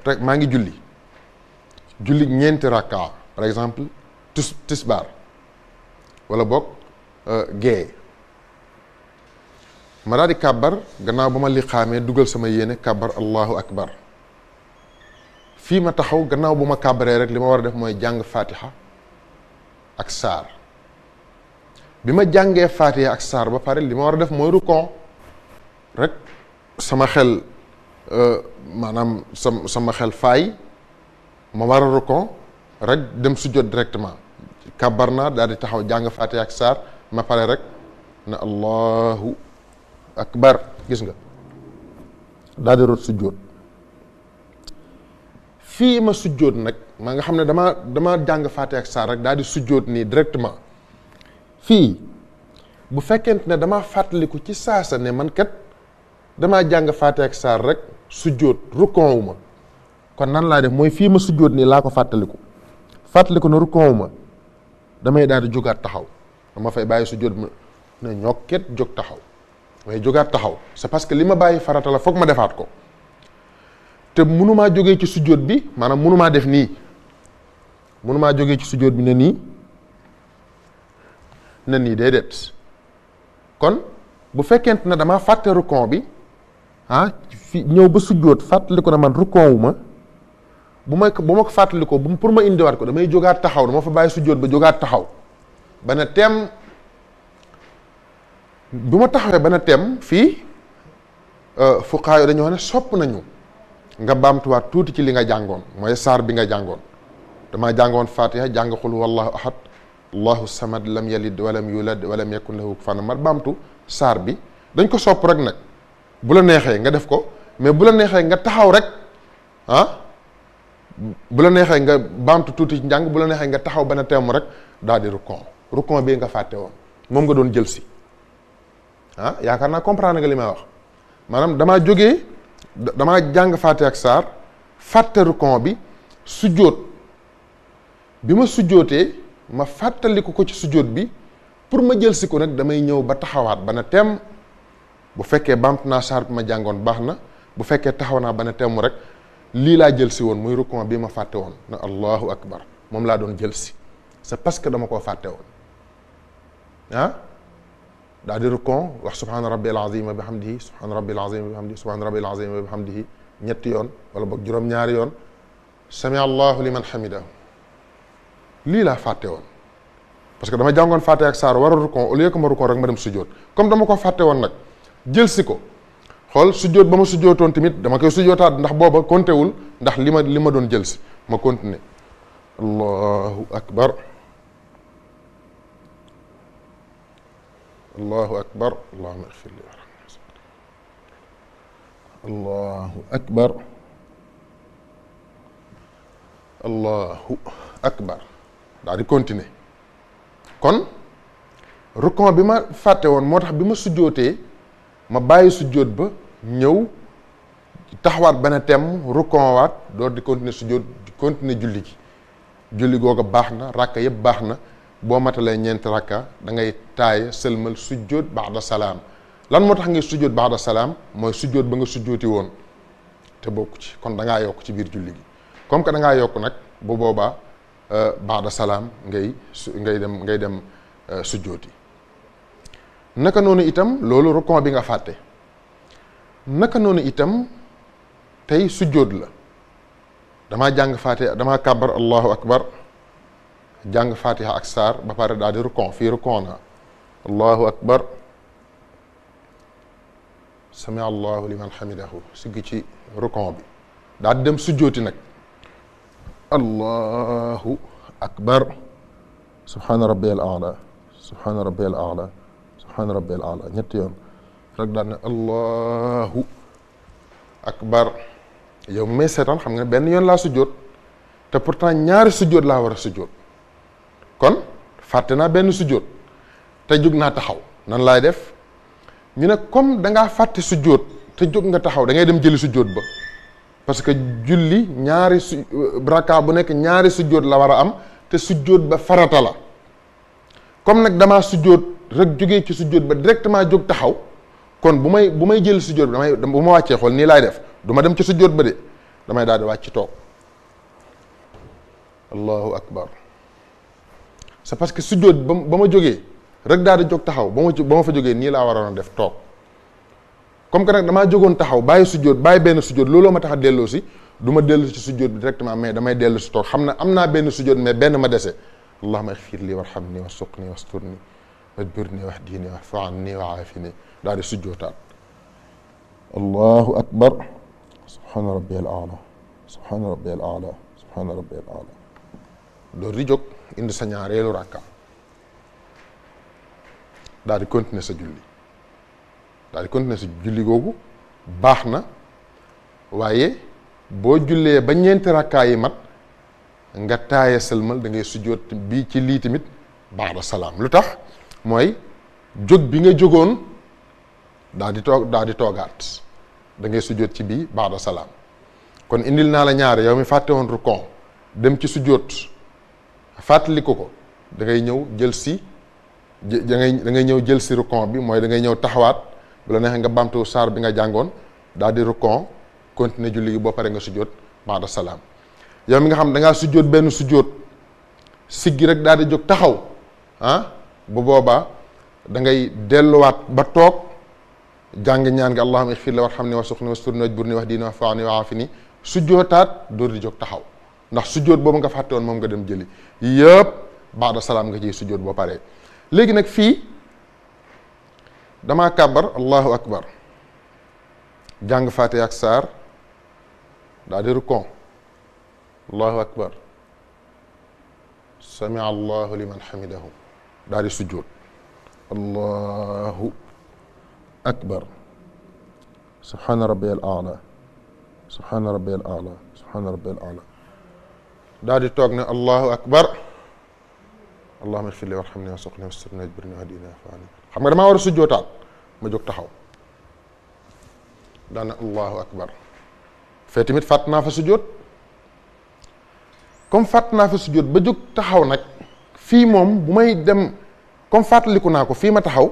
rek maa ngi julli ñeenti rakka par exemple tisbaar wala boog gée ma daal di kàbbar gannaaw ba ma liqaamee dugal sama yéene kàbbar allahu akbar fii ma taxaw gannaaw bu ma kàbbaree rek li ma war a def mooy jàng fatiha ak saar bi ma jàngee fatiha ak saar ba pare li ma war a def mooy rukon rek sama xel maanaam sama xel faay ma war a rukon rek dem sujjóot directement kàbbar naa daal di taxaw jàng fatiha ak saar ma pare rek na allahu akbar gis nga daal di rot sujjóot fii ma sujjóot nag maa nga xam ne dama jàng fatiha ak saar rek daal di sujjóot nii directement fii bu fekkente ne dama fàttaliku ci saasa ne man kat damaa jàng fatiha ak saar rek sujjóot rukon wu ma kon nan laa def mooy fii ma sujjóot nii laa ko fàttaliku na rukon wu ma damay daal di jógaat taxaw dama fay bàyyi sujjóot ma ne ñokket jóg taxaw may jógaat taxaw c'est parce que li ma bàyyi farata la foog ma defaat ko te mënumaa jógee ci sujjóot bi maanaam mënumaa def nii mënumaa jógee ci sujjóot bi ne nii déedéet kon bu fekkente ne damaa fàtte rukon bi fi ñëw ba sujjóot fàttali ko ne man rukon wu ma bu ma ko fàttali ko pour ma indiwaat ko damay jógaat taxaw dama fa bàyyi sujjóot ba jógaat taxaw ba ne teem bu ma taxawee ba ne teem fii fuqahaa yi dañoo wax ne sopp nañu nga baamtuwaat tuuti ci li nga jàngoon mooy saar bi nga jàngoon damaa jàngoon fatiha jàng xul wallahu ahad allahu samad lam yalid walam yulad walam yakun lahu kufuwan ahad baamtu saar bi dañ ko sopp rek nag bu la neexee nga def ko mais bu la neexee nga taxaw rek bu la neexee nga baamtu tuuti ci njàng bu la neexee nga taxaw ba ne teem rek daal di rukon bii nga fàtte woon moom nga doon jël si yaakaar naa comprendre nga li may wax maanaam damaa jàng fàtte ak saar fàtte rukon bi sujjóot bi ma sujjóotee ma fàttaliku ko ci sujjóot bi pour ma jël si ko nag damay ñëw ba taxawaat ba ne teem bu fekkee baamtu naa saar bi ma jàngoon baax na bu fekkee taxaw naa ba ne teem rek lii laa jël si woon muy rukon bii ma fàtte woon na allahu akbar moom laa doon jël si c'est parce que dama koo fàtte woon daal di rukon wax subhaana rabbil azim wa bihamdihi subhaana rabbil azim wa bihamdihi subhaana rabbil azim wa bihamdihi ñetti yoon wala boog juróom-ñaari yoon sami allahu liman hamidahu lii laa fàtte woon parce que dama jàngoon fàtte ak saar war a rukon au lieu que ma rukon rek ma dem sujjóot comme dama ko fàtte woon nag jël si ko xool sujjóot ba ma sujjóotoon tamit dama koy sujjóotaat ndax booba compté wul ndax li ma doon jël si ma continuer allahu akbar allahu akbar allahumma ighfir li allahu akbar allahu akbar daal di continuer kon rukon bi ma fàtte woon moo tax bi ma sujjóotee ma bàyyi sujjóot ba ñëw taxawaat benn tem rukon waat door di continuer sujjóot di continuer julli googa baax na rakka yëpp baax na boo matalee ñeenti rakka da ngay taaya sëlmal sujjóot ba'da salaam lan moo tax ngay sujjóot ba'da salaam mooy sujjóot ba nga sujjóoti woon te bokku ci kon da ngaa yokk ci biir julli gi comme que da ngaa yokk nag bu boobaa ba'da salaam ngay dem sujjóoti naka noonu itam loolu rukon bi nga fàtte naka noonu itam tey sujjóot la damaa jàng fatiha damaa kàbbar allahu akbar jàng fatiha ak saar ba pare daal di rukon fii rukon naa allahu akbar sami allahu liman hamidahu siggi ci rukon bi daal di dem sujjóoti nag allahu akbar subhaana rabbiyal a'la subhaana rabbiyal a'la subhaana rabbiyal a'la ñetti yoon rek daal ne allahu akbar yow mi may seetaan xam nga ne benn yoon laa sujjóot te pourtant ñaari sujjóot laa war a sujjóot kon fàtte naa benn sujjóot te jóg naa taxaw nan laay def ñu ne comme da ngaa fàtte sujjóot te jóg nga taxaw da ngay dem jëli sujjóot ba parce que julli ñaari raka bu nekk ñaari sujjóot la war a am te sujjóot ba farata la comme nag damaa sujjóot rek jógee ci sujjóot ba directement jóg taxaw kon bu may jël sujjóot bi bu ma wàccee xool nii laay def du ma dem ci sujjóot ba de damay daal di wàcc toog allahu akbar. c'est parce que sujjóot ba ma jógee rek daal di jóg taxaw ba ma fa jógee nii laa waroon a def toog comme que nag damaa jógoon taxaw bàyyi sujjóot bàyyi benn sujjóot looloo ma tax a delloo si du ma dellu ci sujjóot bi directement mais damay dellu si toog xam na am naa benn sujjóot mais benn ma dese allahumma ighfir li warhamni warzuqni wasturni wajburni wahdini wa'fu anni wa'afini daal di sujjóotaat allahu akbar subhana rabbiyal a'la subhana rabbiyal a'la subhana rabbiyal a'la door di jóg indi sa ñaareelu rakka daal di continuer sa julli daal di continuer sa julli googu baax na waaye boo jullee ba ñeenti rakkaa yi mat nga taaye sëlmal da ngay sujjóot bii ci lii tamit baada salaam lu tax mooy jóg bi nga jógoon daal di toogaat da ngay sujjóot ci bii baada salaam kon indil naa la ñaare yow mi fàtte woon rukon dem ci sujjóot fàttaliku ko da ngay ñëw jël si da ngay ñëw jël si rukon bi mooy da ngay ñëw taxawaat bu la neexee nga bamtu saar bi nga jàngoon daal di rukon continuer julli gi boo paree nga sujjóot baada salaam yow mi nga xam da ngaa sujjóot benn sujjóot siggi rek daal di jóg taxaw bu boobaa da ngay delluwaat ba toog jàng ñaan gi allahumma ighfir li warhamni warzuqni wasturni wajburni wahdini wa'fu anni wa'afini sujjóotaat door di jóg taxaw ndax sujjóot boobu nga fàtte woon moom nga dem jëli yëpp baada salaam nga ciy sujjóot boo paree léegi nag fii damaa kàbbar allahu akbar jàng faatiha ak saar daal di rukon allahu akbar sami allahu liman hamidahu daal di sujjóot allahu akbar subhana rabbiyal a'la subhana rabbiyal a'la subhana rabbiyal a'la daal di toog ne allahu akbar allahumma ighfir li warhamni warzuqni wasturni wajburni wahdini wa'fu anni xam nga damaa war a sujjootaat ma jóg taxaw daana allahu akbar fee tamit fàtt naa fa sujjoot comme fàtt naa fa sujjoot ba jóg taxaw nag fii moom bu may dem comme fàttaliku naa ko fii ma taxaw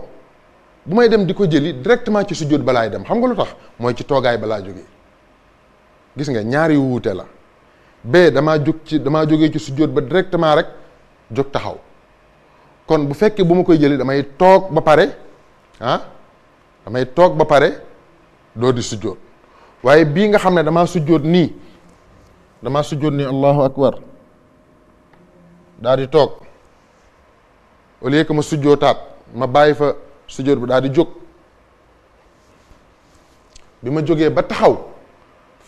bu may dem di ko jëli directement ci sujjóot balaay dem xam nga lu tax mooy ci toogaay balaa jógee gis nga ñaar yu wuute la bee damaa jógee ci sujjóot ba directement rek jóg taxaw kon bu fekkee bu ma koy jëli damay toog ba pare damay toog ba pare doo di sujjóot waaye bii nga xam ne damaa sujjóot nii allahu akbar daal di toog au lieu que ma sujjóotaat ma bàyyi fa sujjóot bi daal di jóg bi ma jógee ba taxaw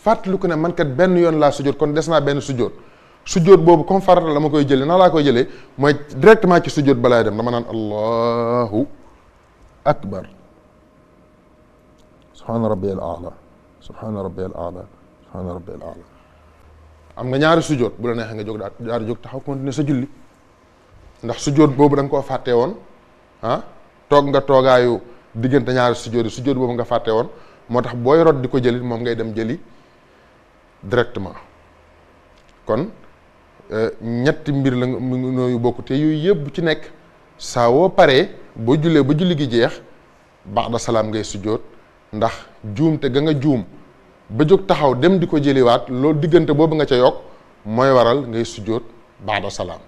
fàttaliku ne man kat benn yoon laa sujjóot kon des naa benn sujjóot boobu comme farata la ma koy jëlee nan laa koy jëlee mooy directement ci sujjóot ba laay dem dama naan allahu akbar subhaana rabbiyal a'la subhaana rabbiyal a'la subhaana rabbiyal a'la am nga ñaari sujjóot bu la neexee nga jóg daal di jóg taxaw continuer sa julli ndax sujjóot boobu da nga koo fàtte woon toog nga toogaayu diggante ñaari sujjóot boobu nga fàtte woon moo tax booy rot di ko jëli moom ngay dem jëli directement kon ñetti mbir la nooyu bokk te yooyu yëpp bu ci nekk saa woo paree boo jullee ba julli gi jeex ba'da salaam ngay sujjóot ndax juum te ga nga juum ba jóg taxaw dem di ko jëliwaat loolu diggante boobu nga ca yokk mooy waral ngay sujjóot ba'da salaam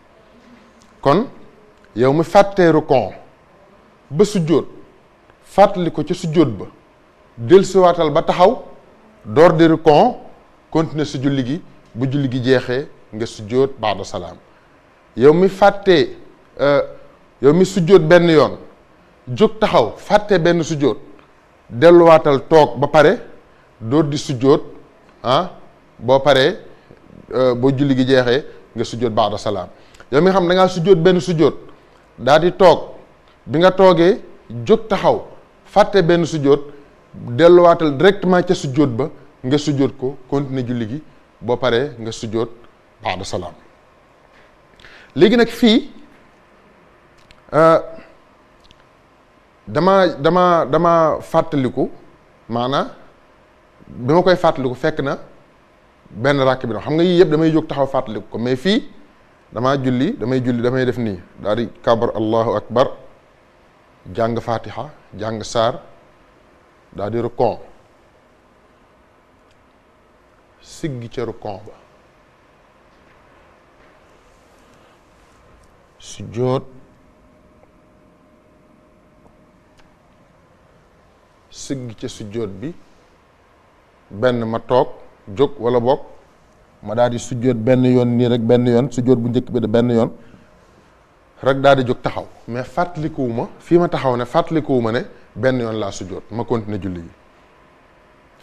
kon yow mi fàttee rukon ba sujjóot fàttali ko ca sujjóot ba dellusiwaatal ba taxaw door di rukon continuer sa julli gi bu julli gi jeexee nga sujjóot ba'da salaam yow mi fàttee yow mi sujjóot benn yoon jóg taxaw fàttee benn sujjóot delluwaatal toog ba pare door di sujjóot boo paree boo julli gi jeexee nga sujjóot ba'da salaam yow mi nga xam da ngaa sujjóot benn sujjóot daal di toog bi nga toogee jóg taxaw fàtte benn sujjóot delluwaatal directement ca sujjóot ba nga sujjóot ko continuer julli gi boo paree nga sujjóot ba'da salaam léegi nag fii dama fàttaliku maanaam bi ma koy fàttaliku fekk na benn ràkk bi na xam nga yii yëpp damay jóg taxaw fàttaliku ko mais fii damay def nii daal di kabar allahu akbar jàng fatiha jàng saar daal di rukon siggi ca rukon ba sujjóot siggi ca sujjóot bi benn ma toog jóg wala bokk ma daal di sujjóot benn yoon nii rek benn yoon sujjóot bu njëkk bi de benn yoon rek daal di jóg taxaw mais fàttalikuwuma fii ma taxaw ne fàttalikuwuma ne benn yoon laa sujjóot ma continuer julli gi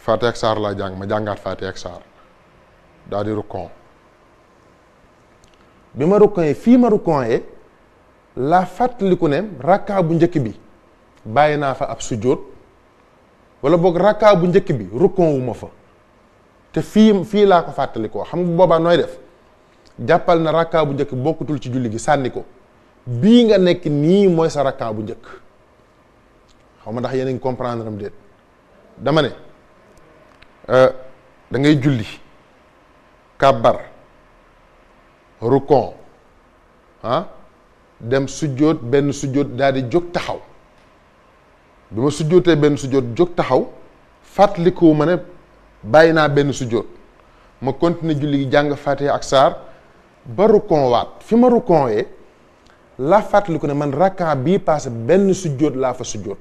Faatiha ak saar laa jàng ma jàngaat Faatiha ak saar daal di rukon bi ma rukonee fii ma rukonee laa fàttaliku ne rakkaa bu njëkk bi bàyyi naa fa ab sujjóot wala boog rakkaa bu njëkk bi rukon wu ma fa te fii laa ko fàttalikoo xam nga boobaa nooy def jàppal na rakkaa bu njëkk bokkutul ci julli gi sànni ko bii nga nekk nii mooy sa rakkaa bu njëkk xaw ma ndax yéen a ngi comprendre am déet dama ne da ngay julli kàbbar rukon dem sujjóot benn sujjóot daal di jóg taxaw bi ma sujjóotee benn sujjóot jóg taxaw fàttalikuwu ma ne bàyyi naa benn sujjóot ma continuer julli gi jàng Faatiha ak saar ba rukon waat fi ma rukonee laa fàttaliku ne man rakkaa bii passé benn sujjóot laa fa sujjóot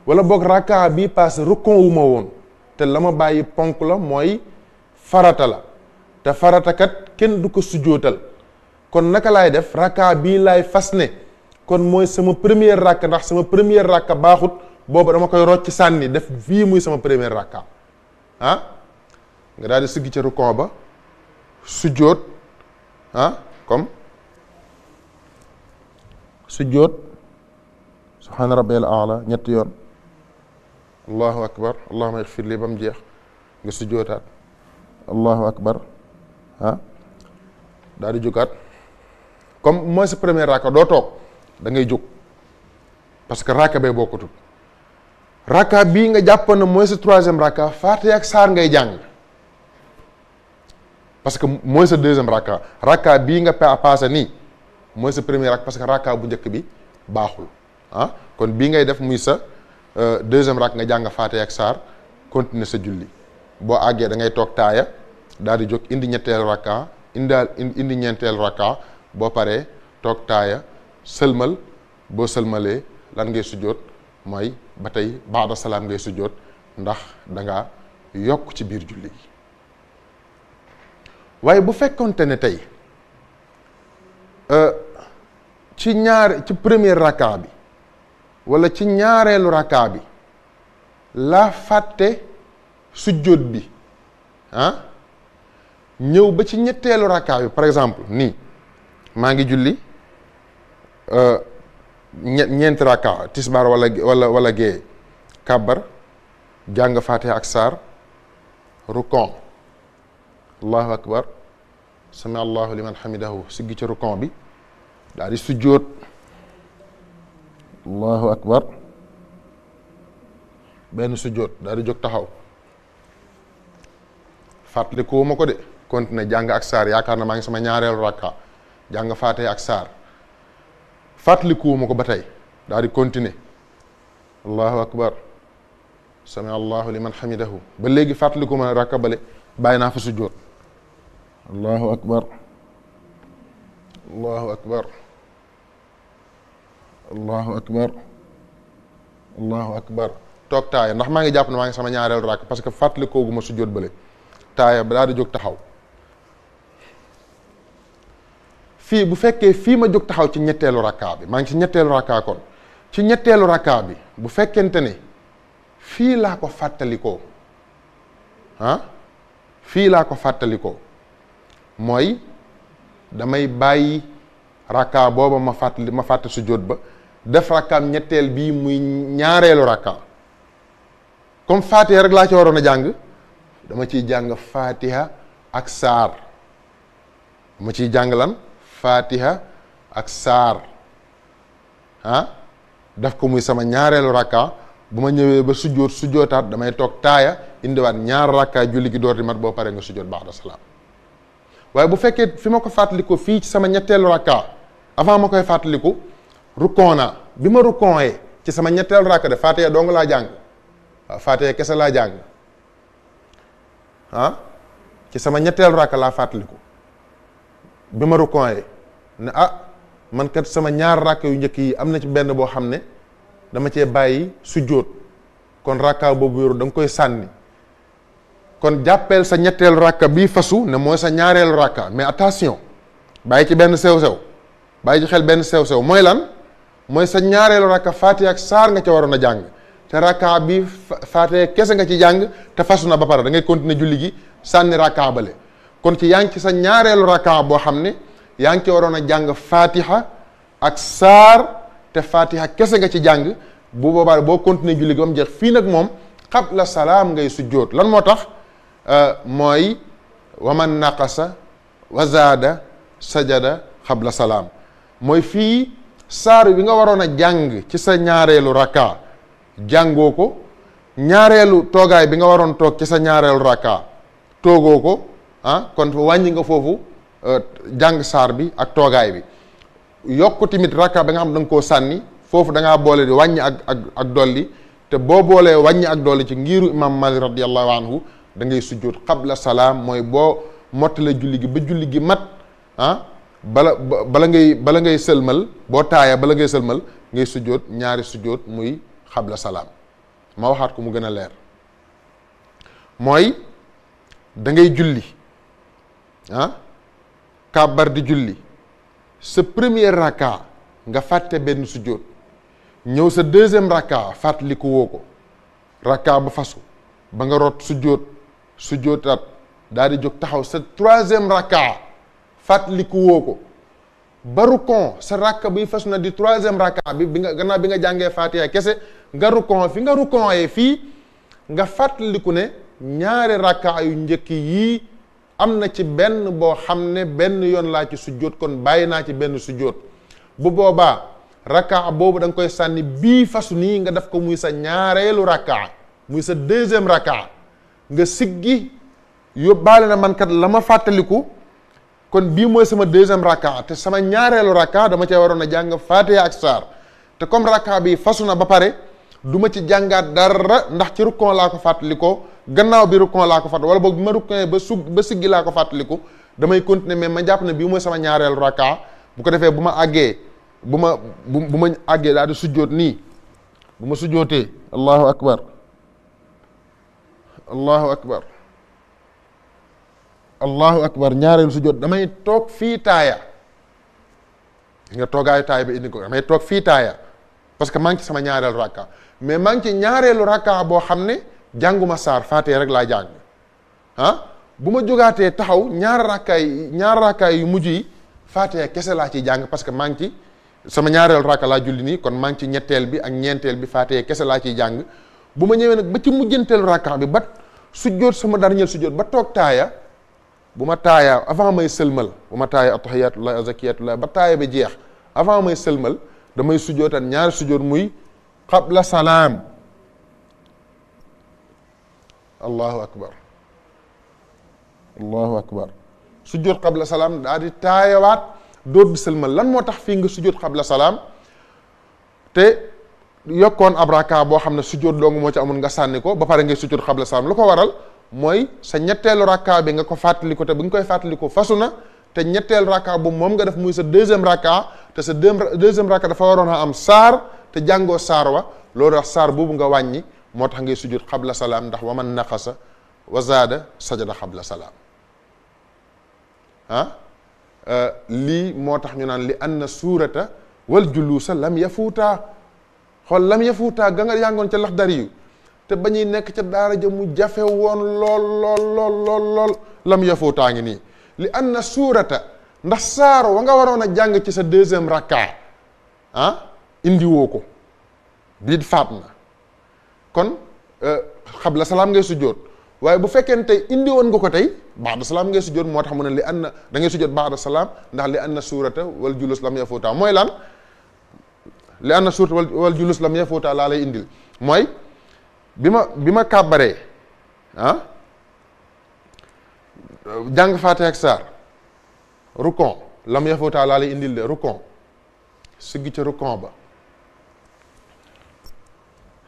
wala boog rakkaa bii passé rukon wu ma woon te la ma bàyyi ponk la mooy farata la te farata kat kenn du ko sujjóotal kon naka laay def rakkaa bii laay fas ne kon mooy sama première rakka ndax sama première rakka baaxut boobu dama koy rocc sànni def fii muy sama première rakka nga daal di siggi ca rukon ba sujjóot comme sujjóot subhaana rabbiyal aala ñetti yoon allahu akbar allahumma ighfir li ba mu jeex nga sujjóotaat allahu akbar daal di jógaat comme mooy sa première rakka doo toog da ngay jóg parce que rakka bee bokkutul rakka bii nga jàppoon na mooy sa troisième rakka Faatiha ak saar ngay jàng parce que mooy sa deuxième rakka bii nga passé nii mooy sa premier rakka parce que rakka bu njëkk bi baaxul kon bii ngay def muy sa deuxième rakka nga jàng Faatiha ak saar continuer sa julli boo àggee da ngay toog taaya daal di jóg indi ñetteelu rakka indi ñeenteelu rakka boo paree toog taaya sëlmal boo sëlmalee lan ngay sujjóot mooy ba tey baada salaam ngay sujjóot ndax da nga yokk ci biir julli gi waaye bu fekkonte ne tey ci premier rakka bi wala ci ñaareelu rakka bi laa fàtte sujjóot bi ñëw ba ci ñetteelu rakka bi par exemple nii maa ngi julli ñeenti rakka tisbaar wala gée kàbbar jàng Faatiha ak saar rukon allahu akbar sami allahu liman hamidahu siggi ci rukon bi daal di sujjóot allahu akbar benn sujjóot daal di jóg taxaw fàttaliku ma ko de continuer jàng ak saar yaakaar na maa ngi sama ñaareelu rakka jàng Faatiha ak saar fàttaliku ma ko ba tey daal di continuer allahu akbar sami allahu liman hamidahu ba léegi fàttaliku ma rakka bale bàyyi naa fa sujjóot allahu akbar allahu akbar allahu akbar allahu akbar toog taaya ndax maa ngi jàpp ne maa ngi sama ñaareelu rakk parce que fàttalikoogu ma sujjóot bële taaya ba daal di jóg taxaw fii bu fekkee fii ma jóg taxaw ci ñetteelu rakkaa bi maa ngi ci ñetteelu rakkaa kon ci ñetteelu rakkaa bi bu fekkente ne fii laa ko fàttalikoo fii laa ko fàttalikoo mooy damay bàyyi rakkaa booba ma fàtte sujjóot ba def rakkaam ñetteel bii muy ñaareelu rakkaa comme Faatiha rek laa ci waroon a jàng dama ciy jàng Faatiha ak saar dama ciy jàng lan Faatiha ak saar def ko muy sama ñaareelu rakkaa bu ma ñëwee ba sujjóotaat damay toog taaya indiwaat ñaar rakkaa julli gi door di mat boo paree nga sujjóot ba'da salaam waaye bu fekkee fi ma ko fàttaliku fii ci sama ñetteelu rakkaa avant ma koy fàttaliku rukkoon naa bi ma rukkoonee ci sama ñetteelu rakka de Faatiha dong laa jàng waaw Faatiha kese laa jàng ci sama ñetteelu rakka laa fàttaliku bi ma rukkooyee ne man kat sama ñaar rakka yu njëkk yi am na ci benn boo xam ne dama cee bàyyi sujjóot kon rakka boobu yoru da nga koy sànni kon jàppeel sa ñetteelu rakka bii fasu ne mooy sa ñaareelu rakka mais attention bàyyi ci benn sew-sew bàyyi ci xel benn sew-sew mooy lan mooy sa ñaareelu rakka Faatiha ak saar nga ca waroon a jàng te rakka bi Faatiha kese nga ci jàng te fasu na ba pare da ngay continuer julli gi sànni rakka bale kon ci yaa ngi ci sa ñaareelu rakka boo xam ne yaa ngi ci waroon a jàng Faatiha ak saar te Faatiha kese nga ci jàng bu boobaa boo continuer julli gi ba mu jeex fii nag moom qabla salaam ngay sujjóot lan moo tax mooy waman naqasa wa zaada sajada qabla salaam mooy fii saar bi nga waroon a jàng ci sa ñaareelu rakka jàngoo ko ñaareelu toogaay bi nga waroon toog ci sa ñaareelu rakka toogoo ko kon wàññi nga foofu jàng saar bi ak toogaay bi yokk tamit rakka ba nga xam da nga koo sànni foofu da ngaa boole di wàññi ak dolli te boo boolee wàññi ak dolli ci ngiiru imam Malik radiyallahu anhu da ngay sujjóot qabla salaam mooy boo mottale julli gi ba julli gi mat bala ngay sëlmal boo taaya bala ngay sëlmal ngay sujjóot ñaari sujjóot muy qabla salaam ma waxaat ko mu gën a leer mooy da ngay julli kàbbar di julli sa premier rakka nga fàtte benn sujjóot ñëw sa deuxième rakka fàttaliku woo ko rakka ba fasu ba nga rot sujjóotat daal di jóg taxaw sa troisième rakka fàttaliku woo ko ba rukon sa rakka buy fasu na di troisième rakka bi nga gannaaw bi nga jàngee Faatiha kese nga rukon fi nga rukonee fii nga fàttaliku ne ñaari rakka yu njëkk yii am na ci benn boo xam ne benn yoon laa ci sujjóot kon bàyyi naa ci benn sujjóot bu boobaa rakka boobu da nga koy sànni bii fasu nii nga def ko muy sa ñaareelu rakka muy sa deuxième rakka nga siggi yóbbaale na man kat la ma fàttaliku kon bii mooy sama deuxième rakka te sama ñaareelu rakka dama cee waroon a jàng Faatiha ak saar te comme rakka bi fasu na ba pare du ma ci jàngaat dara ndax ci rukkon laa ko fàttalikoo gannaaw bi rukkon laa ko fàttali wala boog bi ma rukkon ba siggi laa ko fàttaliku damay continuer mais ma jàpp ne bii mooy sama ñaareelu rakka bu ko defee bu ma àggee bu ma àggee daal di sujjóot nii bu ma sujjóotee allahu akbar allahu akbar ñaareelu sujjóot damay toog fii taaya nga toogaayu taaya bi indi ko damay toog fii taaya parce que maa ngi ci sama ñaareelu rakka mais maa ngi ci ñaareelu rakka boo xam ne jànguma saar Faatiha rek laa jàng bu ma jógaatee taxaw ñaar rakkaay yu mujj yi Faatiha kese laa ciy jàng parce que maa ngi ci sama ñaareelu rakka laa julli nii kon maa ngi ci ñetteel bi ak ñeenteel bi Faatiha kese laa ciy jàng bu ma ñëwee nag ba ci mujjanteelu rakka bi ba sujjóot sama dernier sujjóot ba toog taaya bu ma taaya avant may sëlmal bu ma taaya attahiyatullah azakiyatullah ba taaya ba jeex avant may sëlmal damay sujjóotaan ñaari sujjóot muy qabla salaam allahu akbar sujjóot qabla salaam daa di taayawaat dóor di sëlmal lan moo tax fii nga sujjóot qabla salaam te yokkoon ab raka boo xam ne sujjóot dong moo ci amul nga sànni ko ba pare ngay sujjóot qabla salaam lu ko waral mooy sa ñetteelu rakka bi nga ko fàttaliku te bu nga koy fàttaliku fasu na te ñetteelu rakka bu moom nga def muy sa deuxième rakka te sa deuxième rakka dafa waroon a am saar te jàngoo saar wa loolu tax saar boobu nga wàññi moo tax ngay sujjóot qabla salaam ndax wa man naqasa wa zaada sajada qabla salaam lii moo tax ñu naan li anna suurata wal juluusa lam yafuutaa xool lam yafuutaa ga nga yàngoon ca Laxdari yu te ba ñuy nekk ca daara ja mu jafe woon lool lam yafuutaa ngi nii li anna suurata ndax saar wa nga waroon a jàng ci sa deuxième rakka indiwoo ko biit faat na kon qabla salaam ngay sujjóot waaye bu fekkee tey indi woon nga ko tey ba'da salaam ngay sujjóot moo tax mu ne li anna da ngay sujjóot ba'da salaam ndax li anna suurata wal julus lam yafuutaa mooy lan li anna suurata wal julus lam yafuutaa laa lay indil mooy bi ma kàbbaree jàng Faatiha ak saar rukon lam yafuutaa laa lay indil de rukon siggi ca rukon ba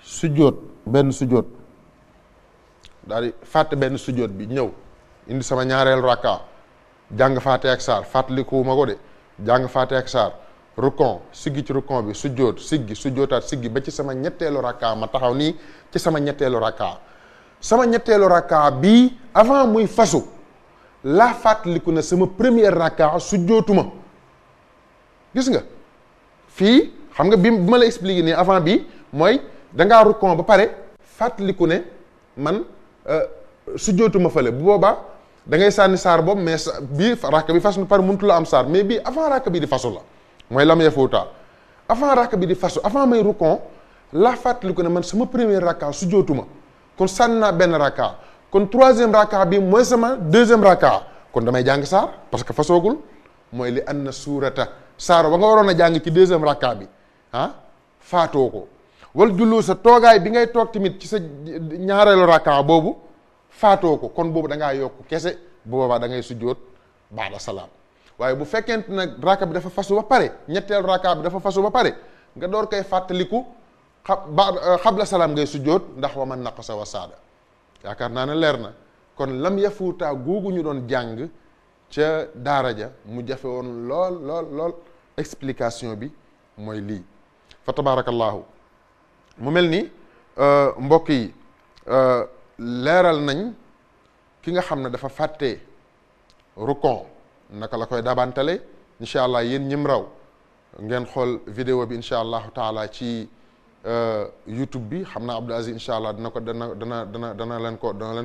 sujjóot benn sujjóot daal di fàtte benn sujjóot bi ñëw indi sama ñaareelu rakka jàng faate ak saar fàttalikuwuma ko de jàng faate ak saar rukon siggi ci rukon bi sujjóot siggi sujjóotaat siggi ba ci sama ñetteelu rakka ma taxaw nii ci sama ñetteelu rakka bii avant muy fasu laa fàttaliku ne sama première rakka sujjóotuma gis nga fii xam nga bi ma la expliqué nii avant bi mooy dangaa rukon ba pare fàttaliku ne man sujjóotuma fële bu boobaa da ngay sànni saar boobu mais bii rakk bi fasu na pare mënutu la am saar mais bii avant rakk bi di fasu la mooy lam yafuuta avant rakk bi di fasu avant may rukon laa fàttaliku ne man sama première rakka sujjóotuma kon sànni naa benn rakka kon troisième rakka bi mooy sama deuxième rakka kon damay jàng saar parce que fasoogul mooy li anna suurata saar ba nga waroon a jàng ci deuxième rakka bi faatoo ko wal jullu sa toogaay bi ngay toog tamit ci sa ñaareelu rakka boobu faatoo ko kon boobu da ngaa yokk kese bu boobaa da ngay sujjóot baada salaam waaye bu fekkente nag rakka bi dafa fasu ba pare ñetteelu rakka bi dafa fasu ba pare nga door koy fàttaliku xabla salaam ngay sujjóot ndax wa man naqasa wa saada yaakaar naa ne leer na kon lam yafuutaa googu ñu doon jàng ca daara ja mu jafe woon lool explication bi mooy lii fa tabaarakallaahu mu mel ni mbokk yi leeral nañ ki nga xam ne dafa fàtte rukon naka la koy dabantale incha allah yéen ñim raw ngeen xool vidéo bi incha allahu taala ci YouTube bi xam naa Abdou Aziz incha allah dana leen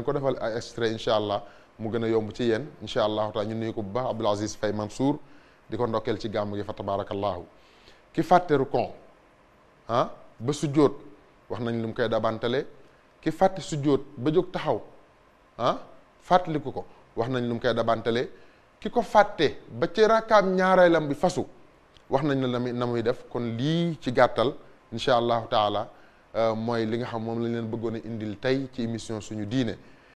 ko defal ay extrait incha allah mu gën a yomb ci yéen incha allahu taala ñu nuyu ko bu baax Abdou Aziz Faye Mansour di ko ndokkeel ci gàmm gi fa tabarakallahu ki fàtte rukon ba sujjóot wax nañ lu mu koy dabantale ki fàtte sujjóot ba jóg taxaw fàttaliku ko wax nañ lu mu koy dabantale ki ko fàtte ba ci rakkaam ñaareelam bi fasu wax nañ la na muy def kon lii ci gàttal incha allahu taala mooy li nga xam moom lañ leen bëggoon a indil tey ci émission suñu diine